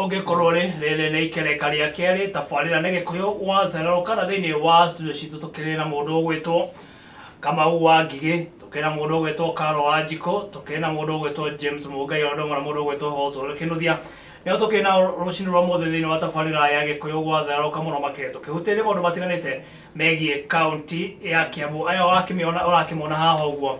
Ũngĩkorwo rĩ rĩrĩ nĩ ikereka rĩa kerĩ tabarĩra nĩ Gĩkũyũ watherũka na thĩinĩ wa studio citũ tũkĩrĩ na mũndũ ũgwĩtwo Kamau wa Ngigĩ, tũkĩrĩ na mũndũ ũgwĩtwo Karo wa Njikũ, tũkĩrĩ na mũndũ ũgwĩtwo James Mũngai, o ũndũ ũmwe na mũndũ ũgwĩtwo Hosol Kĩnuthia. Nĩo tũkĩrĩ na rũcinĩ rwa mũthĩ thĩinĩ wa tabarĩra ya Gĩkũyũ gwatherũka mũno makĩria tũkĩhutĩria maũndũ matiganĩte megiĩ kaunti ya Kiambu. Aya ũrakĩmĩona ũrakĩmona haha ũguo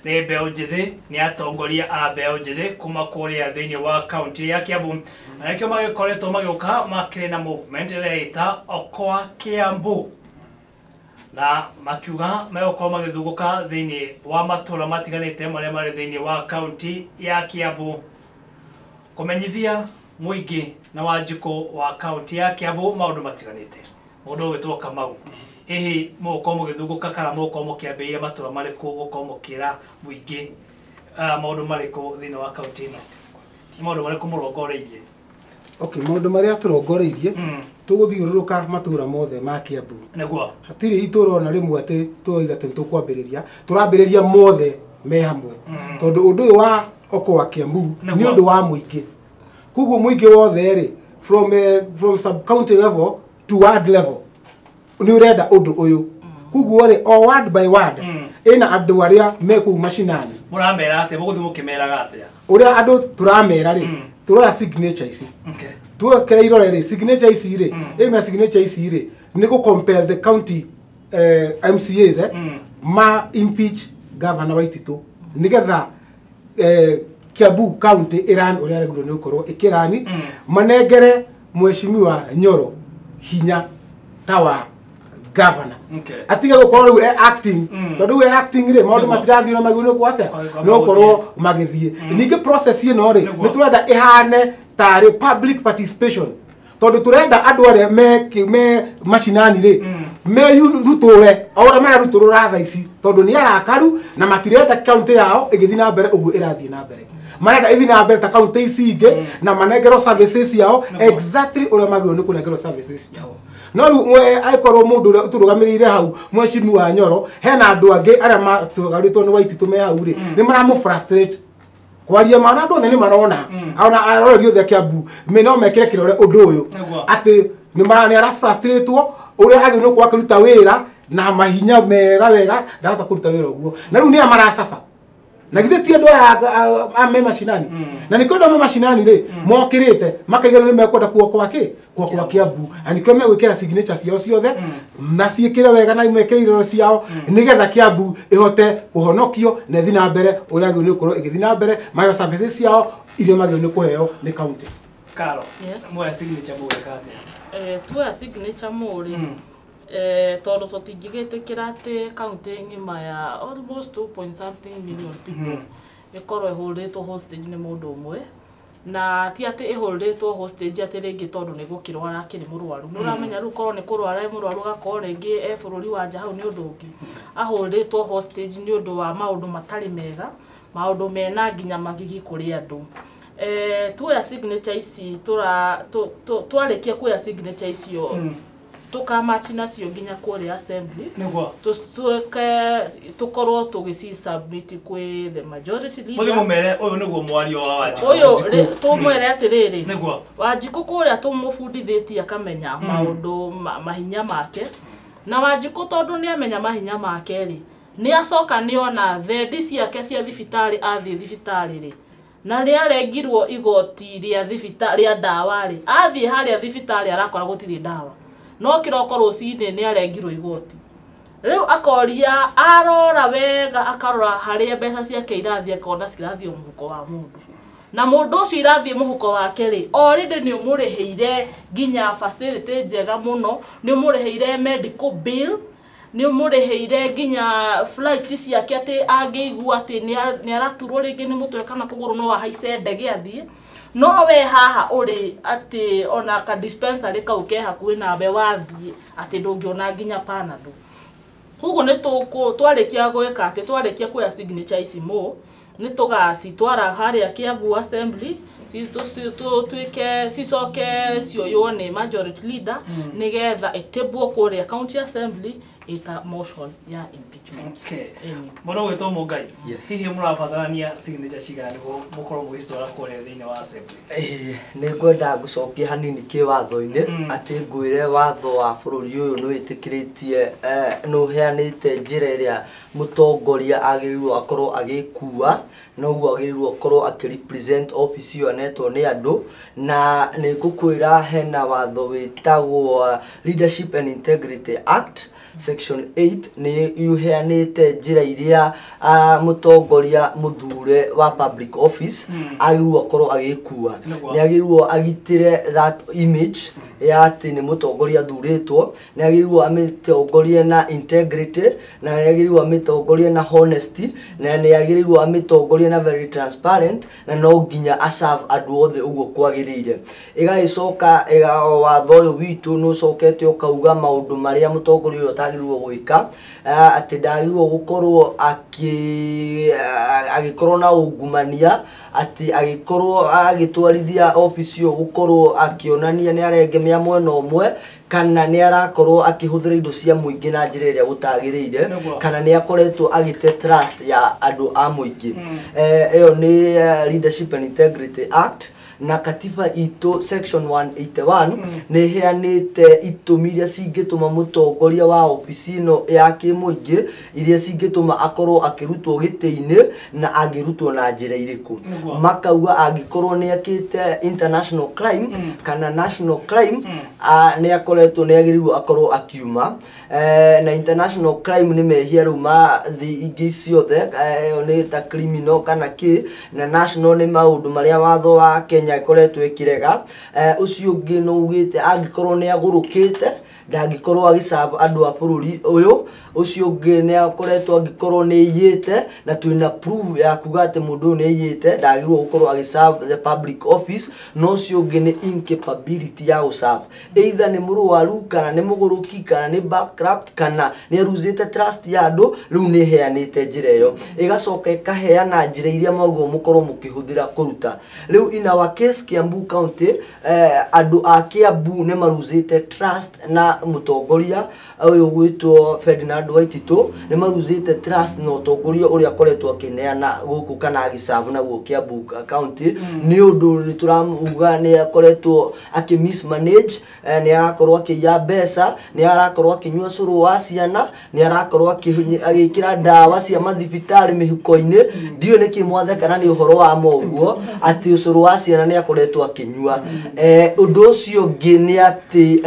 nĩ mbeũ njĩthĩ, nĩ atongoria a mbeũ njĩthĩ kuma kũrĩa thĩinĩ wa kaunti ya Kiambu, na nĩkĩo magĩkoretwo magĩũka makĩrĩ na movement ĩrĩa ĩta Okoa Kiambu, na makiuga megũkorwo magĩthungũka thĩinĩ wa matũra matiganĩte marĩa marĩ thĩinĩ wa kaunti ya Kiambu kũmenyithia mũingĩ na Wanjikũ wa kaunti ya Kiambu maũndũ matiganĩte. Mũndũ ũgwĩtwo Kamau, hihi mũgũkorwo mũgĩthungũka kana mũgũkorwo mũkĩambĩrĩria matũra marĩkũ gũkorwo mũkĩra mũingĩ maũndũ marĩkũ thĩinĩ wa kaunti ĩno? Nĩ maũndũ marĩkũ mũrongoreirie? Okay, maũndũ marĩa tũrongoreirie, tũgũthiũrũrũka matũra mothe ma Kiambu. Hatirĩ itũra ona rĩmwe atĩ tũroiga atĩ nĩtũkwambĩrĩria, tũrambĩrĩria mothe me hamwe, tondũ ũndũ ũyũ wa Okoa Kiambu nĩ ũndũ wa mũingĩ. Koguo mũingĩ wothe rĩ, from sub county level to ward level, nĩ ũrenda ũndũ ũyũ. Koguo rĩ, o ward by ward ĩna andũ arĩa me kũu macinani. Mũramera atĩa? Mũgũthiĩ mũkĩmeraga atĩa? Ũrĩa andũ tũramera rĩ, tũroya signature ici, tuokera irore rĩ, signature ici rĩ, ĩmwe signature ici rĩ nĩ gũ compel the county MCAs ma impeach governor Waititu nĩgetha Kiambu county ĩran ũrĩa regurwo nĩ gũkorwo ĩkĩrani, manengere mheshimiwa Nyoro hinya ta wa governor, atige gũkorwo rĩu e acting, tondũ rĩu e acting rĩ, maũndũ matirathiĩ ũrĩa magĩrĩirwo nĩ atĩa no gũkorwo magĩthiĩ. Ningĩ process ĩno rĩ, nĩ tũrenda ĩhane tarĩ public participation, tondũ tũrenda andũ arĩa me macinani rĩ meyurutũre o ũrĩa mararutũrũra thaa ici, tondũ nĩ arakaru na matirenda kaunti yao ĩgĩthiĩ na mbere ũguo ĩrathiĩ na mbere. Marenda ĩthiĩ na mbere ta kaunti ici ingĩ na manengerwo services ciao exactly ũrĩa magĩrĩirwo nĩ kũnengerwo services ciao. No rĩu angĩkorwo mũndũ ũrĩa ũtũrũgamĩrĩire hau, mheshimiwa Nyoro, hena andũ angĩ arĩa matũgarũrĩtwo nĩ Waititu me hau rĩ, nĩ maramũ frustrate kwaria mana. Andũ othe nĩ marona, ona aroreri othe a Kiambu me no mekĩre kĩrore ũndũ ũyũ atĩ nĩ mara nĩ ara frustratwo ũrĩa agĩrĩirwo nĩ gũkorwo akĩruta wĩra na mahinya mega wega, ndahota kũruta wĩra ũguo. Na rĩu nĩa maracaba na githĩ ti andũ aya a me macinani? Na nĩkĩo andũ a me macinani rĩ mokĩrĩte makaiga nĩ mekwenda kuokoa kĩ kuokoa Kiambu, na nĩkĩo megwĩkĩra signature ciao ciothe, maciĩkĩre wega na mekĩre iroro ciao nĩgetha Kiambu ĩhote kũhonokio na ĩthiĩ na mbere ũrĩa yagĩrĩirwo nĩ gũkorwo ĩgĩthiĩ na mbere, maheo services ciao iria magĩrĩirwo nĩ kũheo nĩ county. Karo, Yes. muoya signature mũgwĩka atĩa? Tuoya signature mũrĩ, tondũ tũtingĩgĩtĩkĩra atĩ kaunti ng'ima ya almost 2 point something million people ĩkorwo ĩhũrĩtwo hostage nĩ mũndũ ũmwe. Na ti atĩ ĩhũrĩtwo hostage atĩ rĩngĩ tondũ nĩ gũkĩrwara akĩrĩ mũrwaru, nĩ ũramenya rĩu korwo nĩ kũrwara e mũrwaru, agakorwo rĩngĩ e bũrũri wa nja, hau nĩ ũndũ ũngĩ. Ahũrĩtwo hostage nĩ ũndũ wa maũndũ matarĩ mega, maũndũ mena nginya magigi kũrĩ andũ. Tuoya signature ici, twarĩkia kuoya signature icio, tũkamachi nacio nginya kũrĩa assembly, tũcoke tũkorwo tũgĩci submit kwĩ the majority Mũthiĩ leader. mũmere ũyũ nĩguo mwario wa Wanjikũ. Ũyũ tũmwĩre atĩrĩrĩ, Wanjikũ kũrĩa tũmũbundithĩtie akamenya maũndũ mahinya make. Na Wanjikũ tondũ nĩ amenya mahinya make rĩ, nĩ acoka nĩona thendi ciake cia thibitarĩ, athiĩ thibitarĩ rĩ, na nĩ arengirwo igoti rĩa thibitarĩ rĩa ndawa rĩ, athiĩ harĩa thibitarĩ arakora gũtirĩ ndawa, no kĩroko rũcinĩ nĩ arengirwo igoti. Rĩu akoria, arora wega, akarora harĩa mbeca ciake irathiĩ, akona cirathiĩ o mũhuko wa mũndũ, na mũndũ ũcio irathiĩ mũhuko wake rĩ, already nĩ ũmũrĩhĩire nginya facility njega mũno, nĩ ũmũrĩhĩire medical bill, nĩ ũmũrĩhĩire nginya flight ciake, atĩ angĩigua atĩ nĩ araturwo rĩngĩ nĩ mũtwe kana kũgũrũ, no ahaice ndege athiĩ. No we haha ũrĩ atĩ ona ka dispensary kau ke hakuhĩ nawe wathiĩ atĩ ndũngĩona nginya Panadol. Koguo nĩ twarĩkia gwĩka atĩ twarĩkia kuoya signature ici mũ nĩ tũgacitwara harĩa Kiambu assembly, tuĩke cicoke cioywo nĩ majority leader nĩgetha ĩtĩbwo kũrĩa county assembly ĩta motion ya impeachment. impeachment. Okay. Mũndũ ũgwĩtwo Mũngai, Yes. hihi mũrabatarania signature cigana nĩguo mũkorwo mũgĩcitwara kũrĩa thĩinĩ wa assembly? Nĩ ngwenda ngũcokie hanini kĩwatho-inĩ atĩ ngwĩre watho wa bũrũri ũyũ nĩ wĩtĩkĩrĩtie, nĩ ũheanĩte njĩra ĩrĩa mũtongoria agĩrĩirwo akorwo agĩkua, noguo agĩrĩirwo akorwo akĩ-represent office ĩyo anetwo nĩ andũ. Na nĩ ngũkwĩra hena watho wĩtagwo Leadership and Integrity Act section 8, nĩ ũheanĩte njĩra iria mũtongoria mũthure wa public office agĩrĩirwo akorwo agĩkua. Nĩ agĩrĩirwo agitĩre that image ya atĩ nĩ mũtongoria athurĩtwo, nĩ agĩrĩirwo amĩtongorie na integrity, na nĩ agĩrĩirwo amĩtongorie na honesty, na nĩ agĩrĩirwo amĩtongorie na very transparent, na no nginya aserve andũ othe ũguo kwagĩrĩire. Ĩgagĩcoka watho ũyũ witũ nĩ ũcokete ũkauga maũndũ marĩa mũtongoria ũyũ atagĩrĩirwo gwĩka, atĩ ndagĩrĩirwo gũkorwo agĩkorwo na ungumania, atĩ agĩkorwo agĩtwarithia office ĩyo gũkorwo akĩonania nĩ arengemea mwena ũmwe, kana nĩ arakorwo akĩhũthĩra indo cia mũingĩ na njĩra ĩrĩa gũtagĩrĩire, kana nĩ akoretwo agĩte trust ya andũ a mũingĩ. Ĩyo nĩ Leadership and Integrity Act. Na katiba itũ section 181 nĩ ĩheanĩte itũmi iria cingĩtũma mũtongoria wa obici ĩno ya kĩmũingĩ, iria cingĩtũma akorwo akĩrutwo gĩtĩ-inĩ, na angĩrutwo na njĩra irĩkũ. Makauga angĩkorwo nĩ ekĩte international crime kana national crime, nĩ akoretwo nĩ agĩrĩirwo akorwo akiuma. Na international crime nĩ mehia rĩu ma thĩ ingĩ ciothe, ĩyo nĩ ta criminal kana kĩ, na national nĩ maũndũ marĩa watho wa Kenya ĩkoretwo ĩkĩrega. Ũcio ũngĩ nĩ ugĩte angĩkorwo nĩ agũrũkĩte, ndangĩkorwo agĩserve andũ a bũrũri ũyũ. Ũcio ũngĩ nĩ akoretwo angĩkorwo nĩ aiyĩte, na twĩna proof ya kuga atĩ mũndũ ũyũ nĩ aiyĩte, ndagĩrĩirwo gũkorwo agĩserve the public office. Na ũcio ũngĩ nĩ incapability ya gũserve, either nĩ mũrwaru, kana nĩ mũgũrũki, kana nĩ bankrupt, kana nĩ aruzĩte trust ya andũ. Rĩu nĩ ĩheanĩte njĩra ĩyo, ĩgacoka ĩkaheana njĩra iria mwaguo mũkorwo mũkĩhũthĩra kũruta. Rĩu in our case Kiambu County, andũ a Kiambu nĩ maruzĩte trust na mũtongoria ũyũ gwĩtwo Ferdinand Waititũ, nĩ maruzĩte trust na ũtongoria ũrĩa akoretwo akĩneana gũkũ kana agĩserve naguo Kiambu County, nĩ ũndũ nĩ tũramuga nĩ akoretwo akĩ mismanage, nĩ arakorwo akĩiya mbeca, nĩ arakorwo akĩnyua cũrũ wa ciana, nĩ arakorwo agĩkĩra ndawa cia mathibitarĩ mĩhuko-inĩ. Ndiũĩ nĩkĩ mwatheka, na nĩ ũhoro wa ma ũguo atĩ ũcũrũ wa ciana nĩ akoretwo akĩnyua. Ũndũ ũcio ũngĩ nĩ atĩ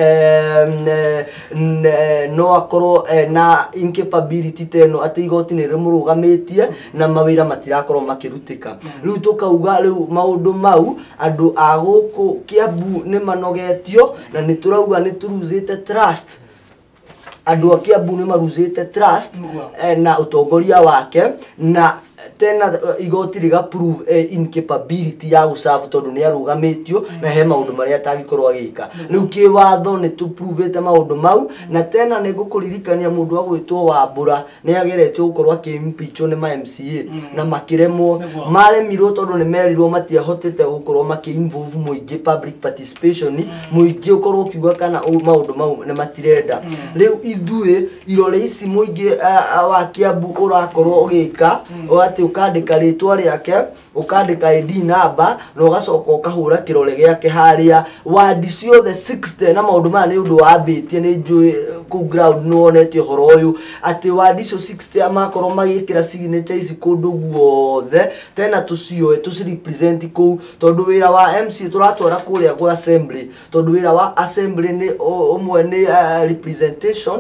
no akorwo na incapability ta ĩno, atĩ igoti nĩ rĩmũrũgamĩtie na mawĩra matirakorwo makĩrutĩka. Rĩu tũkauga rĩu maũndũ mau andũ a gũkũ Kiambu nĩ manogetio, na nĩ tũrauga nĩ tũruzĩte trust, andũ a Kiambu nĩ maruzĩte trust na ũtongoria wake. Na tena igoti rĩga prove incapability ya gũserve, tondũ nĩ arũgamĩtio na he maũndũ marĩa atangĩkorwo agĩka. Rĩu kĩwatho nĩ tũprovĩte maũndũ mau. Na tena nĩ ngũkũririkania mũndũ agwĩtwo Wambũra nĩ ageretio gũkorwo akĩ-impeachwo nĩ ma MCA na makĩremwo. Maremirwo tondũ nĩ merirwo matiahotete gũkorwo makĩ-involve mũingĩ, public participation, mũingĩ ũkorwo ũkiuga kana maũndũ mau nĩ matirenda. Rĩu ithuĩ irore ici mũingĩ wa Kiambu ũrakorwo ũgĩka atĩ ũkandĩka rĩtwa rĩake, ũkandĩka ID number, na ũgacoka ũkahũra kĩrore gĩake harĩa wadi ciothe 60. Na maũndũ maya nĩ ũndũ wambĩtie, nĩ njũĩ kũu ground nĩ wonete ũhoro ũyũ, atĩ wadi icio 60 makorwo magĩkĩra signature ici kũndũ guothe, tena tũcioe tũcirepresent kũu, tondũ wĩra wa MC tũratwara kũrĩa gwa assembly, tondũ wĩra wa assembly nĩ ũmwe nĩ representation,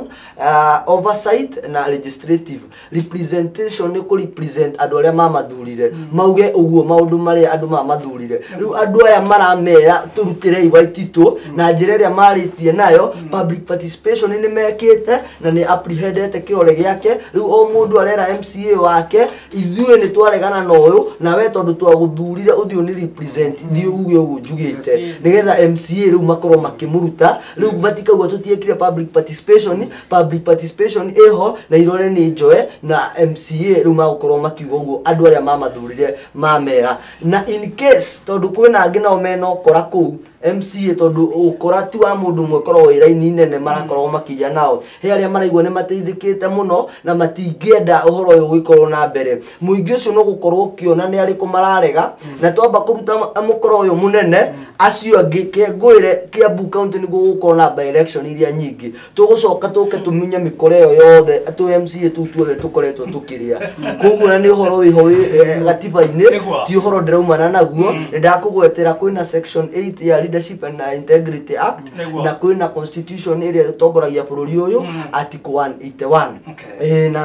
oversight na legislative. Representation nĩ kũ represent andũ arĩa mamathurire, mauge ũguo maũndũ marĩa andũ mamathurire. Rĩu andũ aya maramera tũrutĩrei Waititũ na njĩra ĩrĩa marĩtie nayo, public participation nĩ mekĩte na nĩ apprehendete kĩrore gĩake. Rĩu o mũndũ arera MCA wake, ithuĩ nĩ twaregana na ũyũ, na we tondũ twagũthurire ũthiĩ ũnĩ represent, thiĩ uge ũguo njugĩte, nĩgetha MCA rĩu makorwo makĩmũruta. Rĩu matikauga tũtiekire public participation. Public participation ĩho na irore nĩ njoe na MCA, rĩu magũkorwo makiuga ũguo andũ arĩa mamathurire mamera. Na in case tondũ kwĩna angĩ nao mena ũkora kũu. MCA tondu ukora ti wa mundu umwe korwo wira-inĩ nene marakorwo makiya nao he aria maraigua ni mateithĩkĩte mũno na matingĩenda ũhoro ũyũ ũgĩkorwo na mbere mũingĩ ũcio no gũkorwo ũkĩona nĩ arĩkũ mararega na twamba kũruta mũkoro ũyũ mũnene acio angĩ kengwĩre Kiambu County nĩguo gũkorwo na by election iria nyingĩ tũgũcoka tũke tũmunye mĩkora ĩyo yothe tũ MCA tũu tuothe tũkoretwo tũkĩrĩa koguo na nĩ ũhoro wĩho wĩ gatiba-inĩ ti ũhoro ndĩraumana naguo nĩ ndakũgwetera kwĩna section 8 ya Leadership and Integrity Act na kwĩna constitution ĩrĩa ĩtongoragia bũrũri ũyũ article 181 na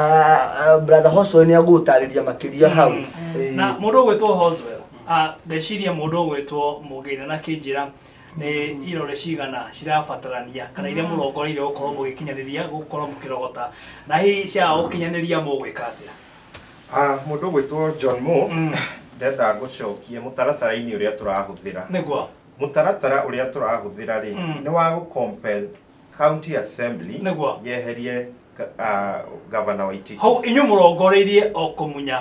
brother Hoswell nĩ agũtarĩria makĩria hau na mũndũ ũgwĩtwo Hoswell ndeciria mũndũ ũgwĩtwo Mũgĩna na Kĩnjĩra nĩ irore cigana cirabatarania kana iria mũrongoreirie gũkorwo mũgĩkinyanĩria gũkorwo mũkĩrogota na hihi cia gũkinyanĩria mũgwĩka atĩa? Mũndũ ũgwĩtwo John Mo ndenda ngũcokie mũtaratara-inĩ ũrĩa tũrahũthĩra nĩguo mũtaratara ũrĩa tũrahũthĩra rĩ nĩ wa gũ-compel county assembly yeherie governor Waititu hau inyuĩ mũrongoreirie o kũmunya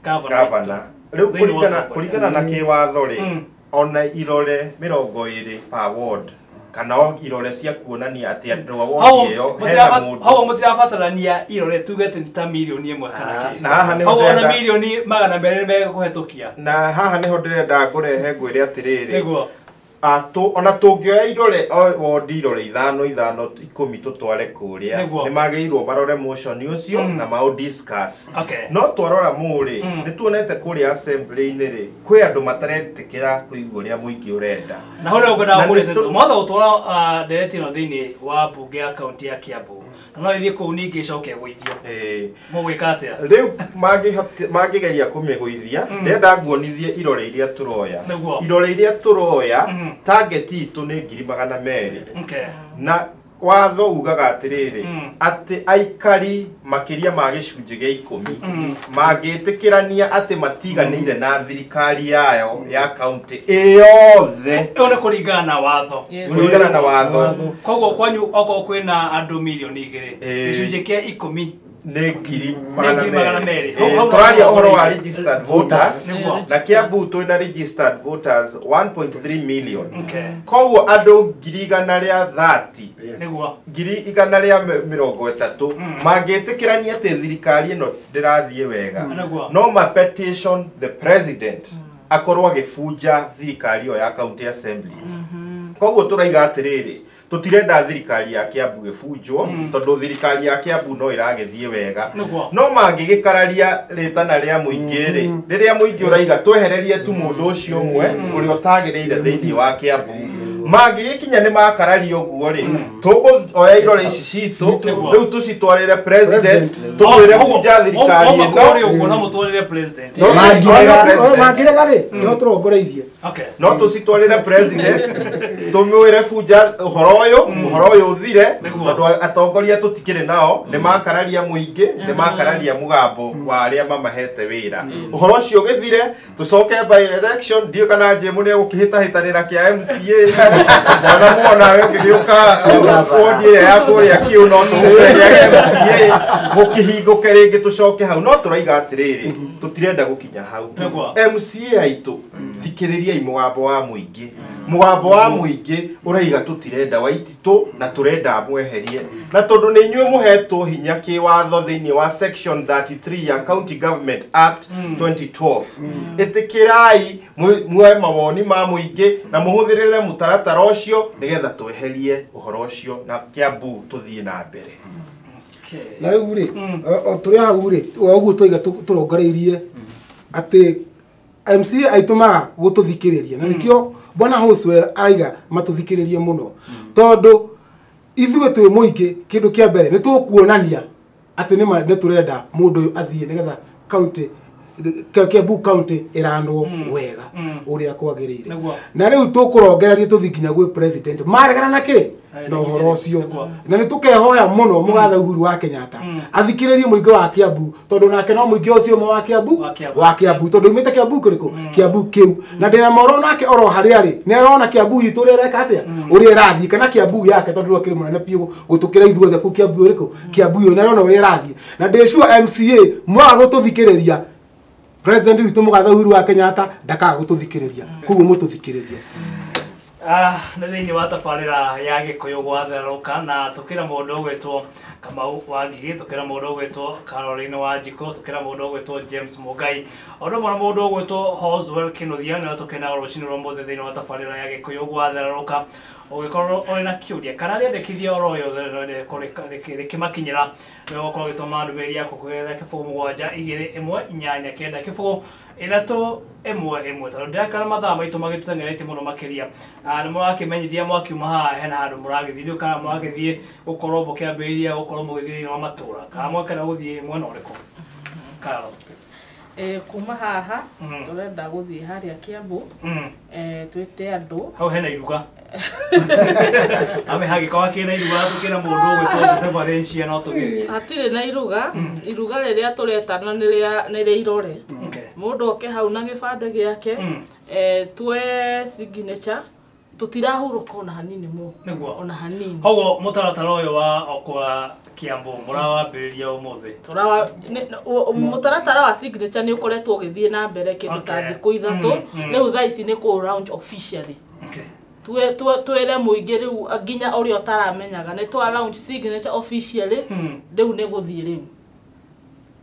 governor rĩu kũringana na kĩwatho rĩ ona irore 20 per ward kana o irore cia kuonania atĩ andũ a ward ĩyo hena mũndũ hau mũtirabatarania irore tuge atĩ ta mirioni 1 kana kĩ na haha nĩho hau ona mirioni 200 megũkũhetũkia na haha nĩho ndĩrenda ngũrehe ngwĩre atĩrĩrĩ nĩguo ona tũngĩoya irore ward irore 5 5 10 tũtware kũrĩa nĩ magĩrĩirwo marore motion ũcio na mao discuss no twarora mũrĩ nĩ tuonete kũrĩa assembly-inĩ rĩ kwĩ andũ mataretĩkĩra kũigua ũrĩa mũingĩ ũrenda na hau nĩho ngwendaga kũrĩte mwatha gũtwara ndereti ĩno thĩinĩ wa mbunge ya kaunti ya Kiambu na no ĩthiĩ kũu ningĩ ĩcoke ĩgũithio mũgwĩka atĩa rĩu mangĩgeria kũmĩgũithia ndĩrenda nguonithie irore iria tũroya irore iria tũroya target itũ nĩ 200,000 na watho ugaga atĩrĩrĩ atĩ aikari makĩria ma gĩcunjĩ gĩa 10 mangĩtĩkĩrania atĩ matiganĩire na thirikari yayo ya county ĩyothe ĩyo nĩ kũringana na watho kũringana na watho koguo kwanyu okorwo kwĩna andũ mirioni 2 gĩcunjĩ kĩa 10 nĩ 200,000 tũraria ũhoro wa registered voters na Kiambu twĩna registered voters 1.3 million koguo andũ 130,000 130,000 mangĩtĩkĩrania atĩ thirikari ĩno ndĩrathiĩ wega no ma petition the president akorwo agĩbunja thirikari ĩyo ya county assembly koguo tũraiga atĩrĩrĩ tutirenda thirikari ya Kiambu ĩbunjwo tondũ thirikari ya Kiambu no ĩragĩthiĩ wega no mangĩgĩkararia rĩtana rĩa mũingĩ rĩ rĩrĩa mũingĩ ũraiga twehererie tu mũndũ ũcio ũmwe ũrĩa ũtagĩrĩire thĩinĩ wa Kiambu mangĩgĩkinya nĩ makararia ũguo rĩ tũgũoya irore ici citũ rĩu tũcitwarĩre president tũmwĩre bunja thirikari ĩno no mũtwarĩre president mangĩrega rĩ nĩho tũrongoreirie no tũcitwarĩre president tũmwĩre bunja ũhoro ũyũ ũthire tondũ atongoria tũtikĩrĩ nao nĩ makararia mũingĩ nĩ makararia mũgambo wa arĩa mamahete wĩra ũhoro ũcio ũgĩthire tũcoke by election ndiũ kana Jemu nĩ egũkĩhĩtahĩtanĩra kĩa MCA mwana muona we ũngĩgĩũka wodi ĩrĩa ya kũrĩa kĩũ no tũgũke kĩa MCA gũkĩhingũke rĩngĩ tũcoke hau no tũraiga atĩrĩrĩ tũtirenda gũkinya hau MCA aitũ thikĩrĩriai mũgambo wa mũingĩ mũgambo wa mũingĩ ũraiga tũtirenda Waititu na tũrenda amweherie na tondũ nĩ inyuĩ mũhetwo hinya kĩwatho thĩinĩ wa section 33 ya County Government Act 2012 ĩtĩkĩrai muoe mawoni ma mũingĩ na mũhũthĩrĩre mũtaratara ũcio nĩgetha tweherie ũhoro ũcio na Kiambu tũthiĩ na mbere na rĩu rĩ o tũrĩ hau rĩ o ũguo twaiga tũrongoreirie atĩ MCA aitũ maga gũtũthikĩrĩria na nĩkĩo bwana Hoswell araiga matũthikĩrĩrie mũno tondũ ithuĩ twĩ mũingĩ kĩndũ kĩa mbere nĩ tũkuonania atĩ nĩ tũrenda mũndũ ũyũ athiĩ nĩgetha county Kiambu County ĩranwo wega ũrĩa kwagĩrĩire na rĩu tũkũrongereria tũthiĩ nginya gwĩ president maregana na kĩ na ũhoro ũcio na nĩ tũkehoya mũno mũgathe Uhuru wa Kenyatta athikĩrĩrie mũingĩ wa Kiambu tondũ nake no mũingĩ ũcio ũmwe wa Kiambu wa Kiambu tondũ umĩte Kiambu kũrĩkũ Kiambu kĩu na ndĩna moro nake oro harĩa arĩ nĩ arona Kiambu itũ ũrĩa ĩreka atĩa ũrĩa ĩrathiĩ kana Kiambu yake tondũ akĩrĩ mũnene biũ gũtũkĩra ithuothe kũu Kiambu ũrĩkũ Kiambu ũyũ nĩ arona ũrĩa ĩrathiĩ na ndĩ sure MCA mwaga gũtũthikĩrĩria president witũ mũgathe Uhuru wa Kenyatta ndakaga gũtũthikĩrĩria koguo mũtũthikĩrĩrie. Nĩ thĩinĩ wa tabarĩra ya Gĩkũyũ gwatherũka na tũkĩra mũndũ ũgwĩtwo Kamau wa Ngigĩ, tũkĩra mũndũ ũgwĩtwo Caroline Wanjikũ, tũkĩra mũndũ ũgwĩtwo James Mũngai, o ũndũ ũmwe na mũndũ ũgwĩtwo Hoswell Kĩnuthia nĩwe tũkĩnago rũcinĩ rwa ũmũthĩ thĩinĩ wa tabarĩra ya Gĩkũyũ gwatherũka. Ũngĩkorwo ũrĩ na kĩũria kana rĩandĩkithia oro yothe rĩkĩmakinyĩra nĩ ũgũkorwo ũgĩtũma ndũmĩrĩri yaku kũgerera 0 7 2 1 8 9 0 3 1 1 tondũ ndĩrakana mathaa maitũ magĩtũteng'eretie mũno makĩria. Nĩ mũrakĩmenyithia mwakiuma haha hena handũ mũragĩthiĩ rĩu kana mũragĩthiĩ gũkorwo mũkĩambĩrĩria gũkorwo mũgĩthiĩ thĩinĩ wa matũra kana mwakenda gũthiĩ mwena ũrĩkũ Carol? Kuma haha tũrenda gũthiĩ harĩa Kiambu, twĩte andũ hau hena iruga ame hagĩkorwo kĩna iruga tũkĩna mũndũ ũgwĩtwo Joseph Valencia no tũgĩthiĩ. Hatirĩ na iruga. Iruga rĩrĩa tũretana nĩ rĩa irore. Mũndũ oke hau na gĩbandĩ gĩake, tuoe signature, tũtirahurũka ona hanini mu. Nĩguo. Ona hanini. Koguo mũtaratara ũyũ wa Okoa Kiambu mũrawambĩrĩria ũmũthĩ? Tũrawa mũtaratara wa signature nĩ ũkoretwo ũgĩthiĩ na mbere kĩndũ ta thikũ 3. Rĩu thaa ici nĩ kũ launch officially. Twĩre mũingĩ rĩu nginya ũrĩa ũtaramenyaga nĩ twa launch signature officially. Rĩu nĩ gũthiĩ rĩu.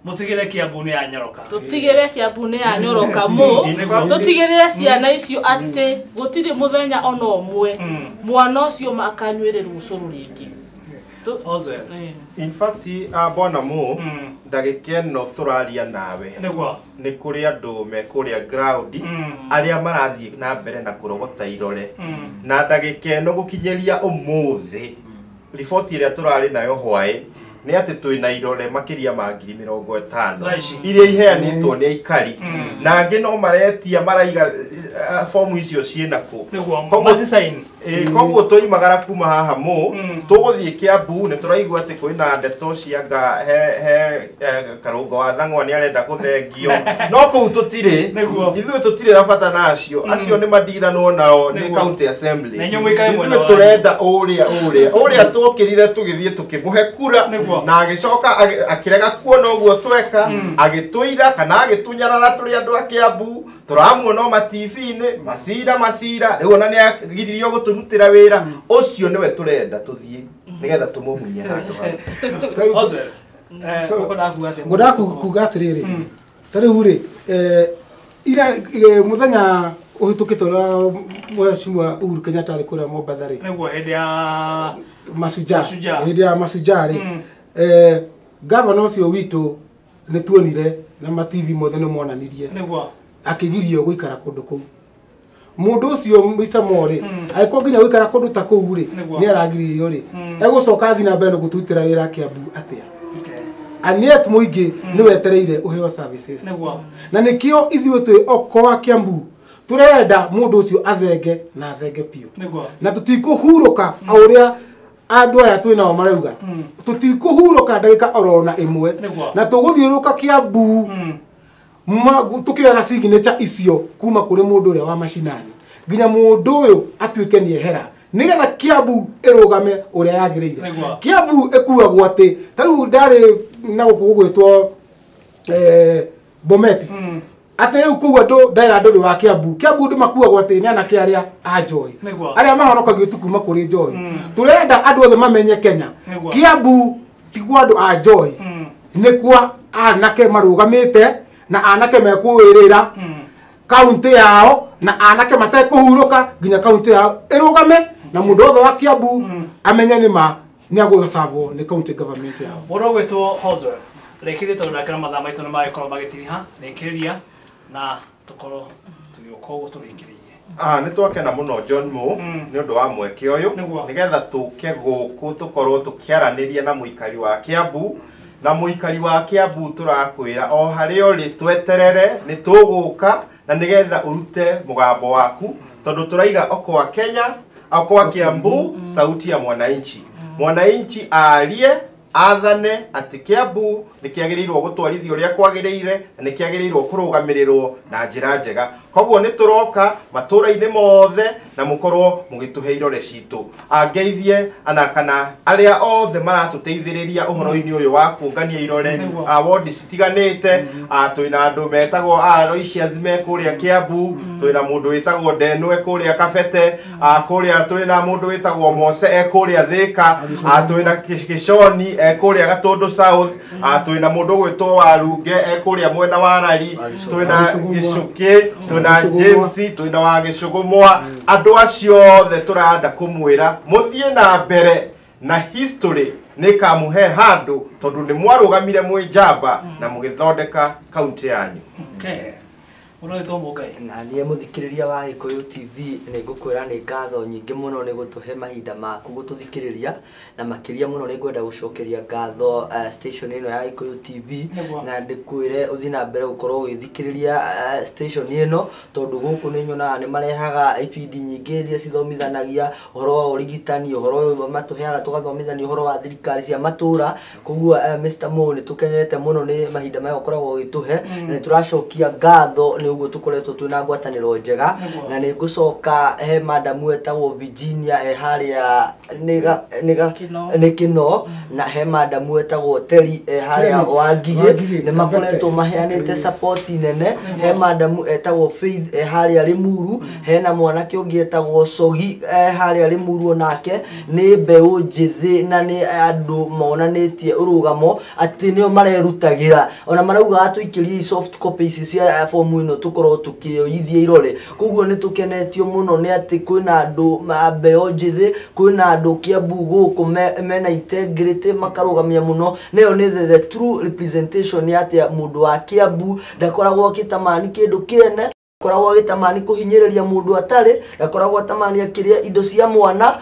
Mũtigĩre Kiambu nĩ yanyoroka. Tũtigĩre Kiambu nĩ yanyoroka mũ. Tũtigĩrĩre ciana icio atĩ gũtirĩ mũthenya ona ũmwe mwana ũcio akanyuĩrĩrwo ũcũrũ rĩngĩ. Oswell. In fact, bwana Mo, ndagĩka ĩno tũraria nawe Nĩguo. nĩ kũrĩ andũ me kũrĩa ground arĩa marathiĩ na mbere na kũrogota irore, na ndagĩka ĩno gũkinyĩria ũmũthĩ riboti ĩrĩa tũrarĩ nayo hwaĩ nĩ atĩ twĩna irore makĩria ma 50,000 Thaa ici. iria iheanĩtwo nĩ aikari, na angĩ no maretia maraiga fomu icio ciĩna kũ. Nĩguo. Koguo- Macisign. Koguo tũimagara kuma haha mũ tũgũthiĩ Kiambu nĩ tũraigua atĩ kwĩna ndeto cia nga he Karũngo wa Thang'wa nĩ arenda gũthengio, no kũu tũtirĩ. Nĩguo. Ithuĩ tũtirĩ na bata na acio, acio nĩ mandiranwo nao nĩ Nĩguo. county assembly. Na inyuĩ mũikare mwena Ithuĩ wanyu. tũrenda ũrĩa twokĩrire tũgĩthiĩ tũkĩmũhe kura Nĩguo. na agĩcoka akĩrega kuona ũguo tweka, agĩtũira kana agĩtũnyarara tũrĩ andũ a Kiambu tũramuona o ma TV-inĩ macira macira, rĩu ona nĩ agiririo gũtũrutĩra wĩra ũcio nĩwe tũrenda tũthiĩ nĩgetha tũmũmunye handũ hau. Oswell, ũkwendaga kuga atĩa? Ngwendaga kuga atĩrĩrĩ, ta rĩu rĩ, ira mũthenya ũhĩtũkĩte ũrĩa Mheshimiwa Uhuru Kenyatta arĩ kũrĩa Mombatha rĩ, Nĩguo, hĩndĩ ya Mashujaa. Mashujaa. Hĩndĩ ya Mashujaa rĩ, gavana ũcio witũ nĩ tuonire na ma TV mothe nĩ monanirie akĩgirio gũikara kũndũ kũu. Mũndũ ũcio Mr. Mo rĩ, angĩkorwo nginya gũikara kũndũ ta kũu rĩ, nĩ aragiririo rĩ, egũcoka athiĩ na mbere na gũtũrutĩra wĩra Kiambu atĩa? And yet mũingĩ nĩ wetereire ũheo services. Na nĩkĩo ithuĩ twĩ Okoa Kiambu tũrenda mũndũ ũcio athenge na athenge biũ. Na tũtikũhurũka o ũrĩa andũ aya twĩ nao marauga, tũtikũhurũka ndagĩka oro na ĩmwe. Na tũgũthiũrũrũka Kiambu tũkĩoyaga signature icio kuma kũrĩ mũndũ ũrĩa wa macinani nginya mũndũ ũyũ atuĩke nĩ ehera nĩgetha Kiambu ĩrũgame ũrĩa yagĩrĩire. Kiambu ĩkuagwo atĩ ta rĩu ndarĩ na gũkũ gũgwĩtwo Bometi, atĩ rĩu kũu andũ ndera andũ nĩ wa Kiambu, Kiambu andũ makuagwo atĩ nĩ anake arĩa a njohi arĩa mahonokagio tu kuma kũrĩ njohi. Tũrenda andũ othe mamenye Kenya, Kiambu ti kwa andũ a njohi, nĩ kwa anake marũgamĩte na anake mekũwĩrĩra kaunti yao na anake matekũhurũka nginya kaunti yao ĩrũgame na mũndũ wothe wa Kiambu amenye nĩ ma nĩ agũcabwo nĩ county government yao. Mũndũ ũgwĩtwo Hoswell, rĩkĩrĩria tondũ ndakĩra mathaa maitũ nĩ magĩkorwo magĩtiriha, rĩkĩrĩria na tũkorwo tũgĩũka ũguo tũrĩkĩrĩirie. Nĩ twakena mũno John Mo nĩ ũndũ wa mweke ũyũ nĩgetha tũke gũkũ tũkorwo tũkĩaranĩria na mũikari wa Kiambu, na mũikari wa Kiambu tũrakwĩra o harĩa ũrĩ tweterere nĩ tũgũka na nĩgetha ũrute mũgambo waku tondũ tũraiga Okoa Kenya, Okoa Kiambu, sauti ya mwananchi. Mwananchi arie athane atĩ Kiambu nĩ kĩagĩrĩirwo gũtwarithio ũrĩa kwagĩrĩire na nĩ kĩagĩrĩirwo kũrũgamĩrĩrwo na njĩra njega. Koguo nĩ tũroka matũra-inĩ mothe na mukorwo mugituhe irore citu angeithie ana kana aria othe maratuteithiriria uhoro-ini uyu wa kungania irore ward citiganite twina andu metagwo Aloysius me kuria Kiambu twina mundu witagwo Denwe kuria Kabete kuria twina mundu witagwo Mose e kuria Thika twina Kishoni e kuria Gatundu South twina mundu gwitwo Warunge e kuria mwena wa Rari twina Gicuki twina James twina wa Gicugumwa andu acio othe turanda kumwira muthie na mbere na history nikamuhe handu tondu ni mwarugamire mwi njamba na mugithondeka kaunti yanyu. Okay. Uroitwo Mũngai. Na niĩ mũthikĩrĩria wa Gĩkũyũ TV nĩ ngũkwĩra nĩ ngatho nyingĩ mũno nĩ gũtũhe mahinda maku gũtũthikĩrĩria na makĩria mũno nĩ ngwenda gũcokeria ngatho station ĩno ya Gĩkũyũ TV na ndĩkwĩre ũthiĩ na mbere gũkorwo ũgĩthikĩrĩria station ĩno tondũ gũkũ nĩ nyonaga nĩ marehaga ibindi nyingĩ iria cithomithanagia ũhoro wa ũrigitani ũhoro ũyũ matũheaga tũgathomithania ũhoro wa thirikari cia matũra koguo Mr. Mo nĩ tũkenete mũno nĩ mahinda maya ũkoragwo ũgĩtũhe na nĩ tũracokia ngatho nĩ ũguo tũkoretwo twĩna ngwatanĩro njega na nĩ ngũcoka he madamu etagwo Virginia e harĩa nĩ Kĩno na he madamu etagwo Terry e harĩa Wangigĩ nĩ makoretwo maheanĩte support nene he madamu etagwo Faith e harĩa Limuru hena mwanake ũngĩ etagwo Sogi e harĩa Limuru onake nĩ mbeũ njĩthĩ na nĩ andũ monanĩtie ũrũgamo atĩ nĩo marerutagĩra ona marauga tũikĩrie soft copy ici cia fomu ĩno tukorwo tukioithia irore koguo nĩ tũkenetio mũno nĩ atĩ kwĩna andũ mbeũ njĩthĩ kwĩna andũ Kiambu gũkũ mena integrity makarũgamia mũno nayo nĩ the true representation ya atĩ mũndũ wa Kiambu ndakoragwo akĩtamani kĩndũ kĩene koragwo agĩtamani kũhinyĩrĩria mũndũ atarĩ ndakoragwo atamani akĩrĩa indo cia mwana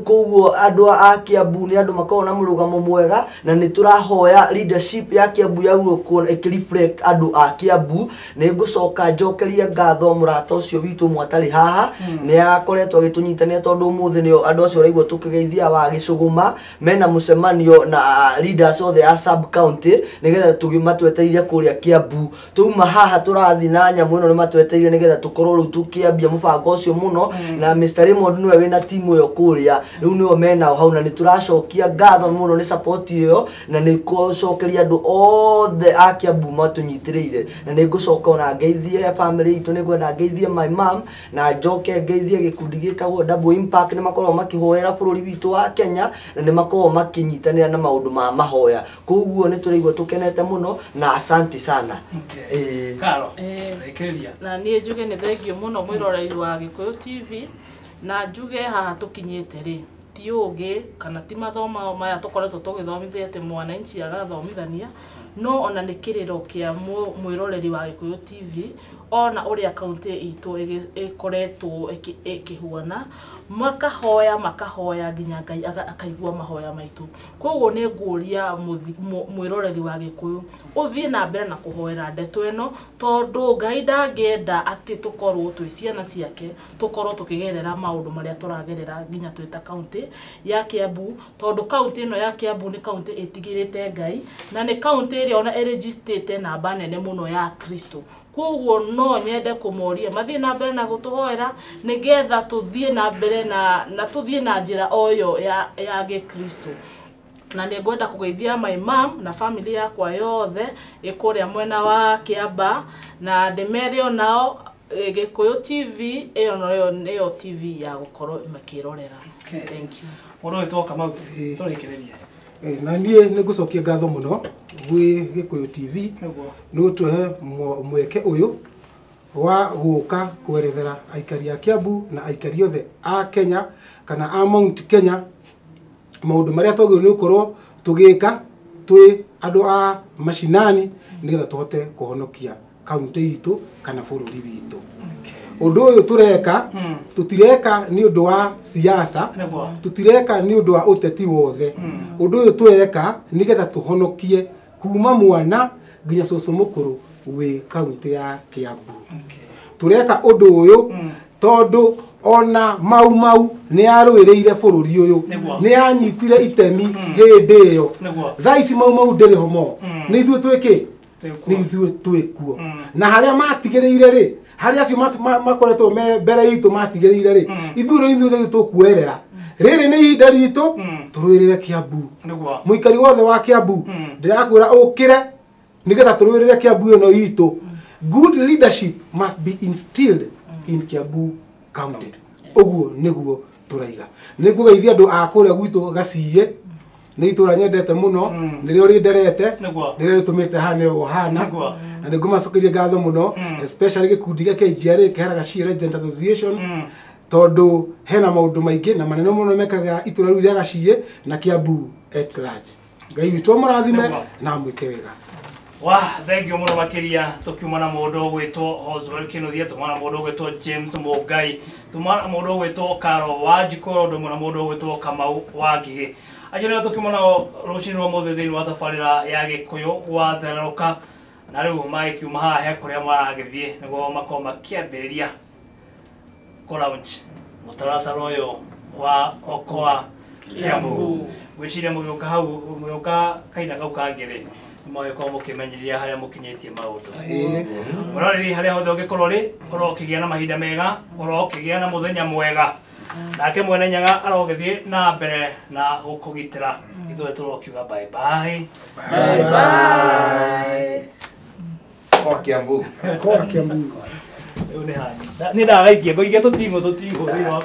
koguo andũ a Kiambu nĩ andũ makoragwo na mũrũgamo mwega na nĩ tũrahoya leadership ya Kiambu yagĩrĩirwo ĩkĩ-reflect andũ a Kiambu nĩ ngũcoka njokerie ngatho mũrata ũcio witũ mwatarĩ haha nĩ akoretwo agĩtũnyitania tondũ ũmũthĩ nĩo andũ acio ũraigua tũkĩgeithia wa Gĩcũgũma mena mũcemanio na leaders othe a sub county nĩgetha tũgĩmatwetereire kũrĩa Kiambu tũma haha tũrathiĩ na nyamũ ĩno nĩ matwetereire nĩgetha tũkorwo rĩu tũkĩambia mũbango ũcio mũno na Mr. Raymond nĩwe wĩna timu ĩyo kũrĩa rĩu nĩo menao hau na nĩ tũracokia ngatho mũno nĩ support ĩyo na nĩ gũcokeria andũ othe a Kiambu matũnyitĩrĩire na nĩ ngũcoka ona ngeithie family itũ nĩ ngwenda ngeithie my mom na njoke ngeithie gĩkundi gĩtagwo Double Impact nĩ makoragwo makĩhoera bũrũri witũ wa Kenya na nĩ makoragwo makĩnyitanĩra na maũndũ ma mahoya koguo nĩ tũraigua tũkenete mũno na asante sana. Karo rekeria na niĩ njuge nĩ thengio mũno mwĩroreri wa Gĩkũyũ TV na njuge haha tũkinyĩte rĩ ti ũgĩ kana ti mathomo maya tũkoretwo tũgĩthomithia atĩ mwananchi agathomithania no ona nĩ kĩrĩro kĩa mwĩroreri wa Gĩkũyũ TV ona ũrĩa kaunti itũ ĩkoretwo ĩkĩhuana makahoya makahoya nginya Ngai akaigua mahoya maitũ koguo nĩ ngũria mwĩroreri wa Gĩkũyũ ũthiĩ na mbere na kũhoera ndeto ĩno tondũ Ngai ndangĩenda atĩ tũkorwo twĩ ciana ciake tũkorwo tũkĩgerera maũndũ marĩa tũragerera nginya twĩ ta kaunti ya Kiambu tondũ kaunti ĩno ya Kiambu nĩ kaunti ĩtigĩrĩte Ngai na nĩ kaunti ĩrĩa ona ĩrĩgistĩte namba nene mũno ya Kristo koguo no nyende kũmoria mathiĩ na mbere na gũtũhoera nĩgetha tũthiĩ na mbere na tũthiĩ na njĩra oyo ya gĩkristo na nĩ ngwenda kũgeithia my mom na family yakwa yothe ĩkũrĩa mwena wa Kĩamba na ndĩmere onao Gĩkũyũ TV ĩyo noyo nĩyo TV ya gũkorwo makĩrorera. Thank you. Ũroĩtwo Kamau tũrĩkĩrĩrie. Na niĩ nĩ ngũcokia ngatho mũno gwĩ Gĩkũyũ TV nĩ gũtũhe mweke ũyũ wa gũka kwerethera aikari a Kiambu na aikari othe a Kenya kana a Mount Kenya maũndũ marĩa twagĩrĩirwo nĩ gũkorwo tũgĩka twĩ andũ a macinani nĩgetha tũhote kũhonokia kaunti itũ kana bũrũri witũ. Ũndũ ũyũ tũreka tũtireka nĩ ũndũ wa siasa tũtireka nĩ ũndũ wa ũteti wothe ũndũ ũyũ tweka nĩgetha tũhonokie kuma mwana nginya cũcũ mũkũrũ wĩ kaunti ya Kiambu. Tũreka ũndũ ũyũ tondũ ona Mau Mau nĩ arũĩrĩire bũrũri ũyũ nĩ anyitire itemi hĩndĩ ĩyo thaa ici Mau Mau ndĩrĩ ho mo nĩ ithuĩ twĩkĩ nĩ ithuĩ twĩkuo na harĩa matigĩrĩire rĩ Harĩa acio makoretwo me mbere itũ matigĩrĩire rĩ, ithuĩ rĩu ithuĩ tũkuerera. Rĩrĩ nĩ ihinda ritũ tũrũĩrĩre Kiambu. Mũikari wothe wa Kiambu ndĩrakwĩra ũkĩre nĩgetha tũrũĩrĩre Kiambu ĩno itũ. Good leadership must be instilled in Kiambu County. Ũguo nĩguo tũraiga. Nĩngũgeithia andũ a kũrĩa gwitũ Gaciĩ, nĩ itũra nyendete mũno, nĩrĩo rĩnderete, nĩrĩo rĩtũmĩte hane ũũ hana, na nĩngũmacokeria ngatho mũno, especially gĩkundi gĩa KGRA, Kehera Gaciĩ Resident Association, tondũ hena maũndũ maingĩ na manene mũno mekaga itũra rĩu rĩa Gaciĩ na Kiambu at large. Ngai witũ amũrathime na amwĩke wega. Wa thank you mũno makĩria tũkiuma na mũndũ ũgwĩtwo Oswald Kinuthia, tũkiuma na mũndũ ũgwĩtwo James Mũngai, tũkiuma na mũndũ ũgwĩtwo Karo Wanjikũ, ũndũ ũmwe na mũndũ ũgwĩtwo Kamau wa Ngigĩ. Acio nĩo tũkiuma nao rũcinĩ rwa ũmũthĩ thĩinĩ wa tabarĩra ya Gĩkũyũ gwatherũka, na rĩu magĩkiuma haha he kũrĩa maragĩthiĩ nĩguo makorwo makĩambĩrĩria kũ launch mũtaratara ũyũ wa Okoa Kiambu. Ngwĩciria mũgĩũka hau, mũgĩũka kahinda kau kangĩ rĩ, mũgĩkorwo mũkĩmenyithia harĩa mũkinyĩtie maũndũ. Mũroreri harĩa hothe ũngĩkorwo rĩ, ũrokĩgĩa na mahinda mega, ũrokĩgĩa na mũthenya mwega. Nake Mwene Nyaga arogĩthiĩ na mbere na gũkũgitĩra. Ithuĩ tũrokiuga bye bye. Bye bye. Okoa Kiambu. Okoa Kiambu. Rĩu nĩ hanyu. Nĩ ndagaikia, ngũikia tũting'o thĩinĩ wa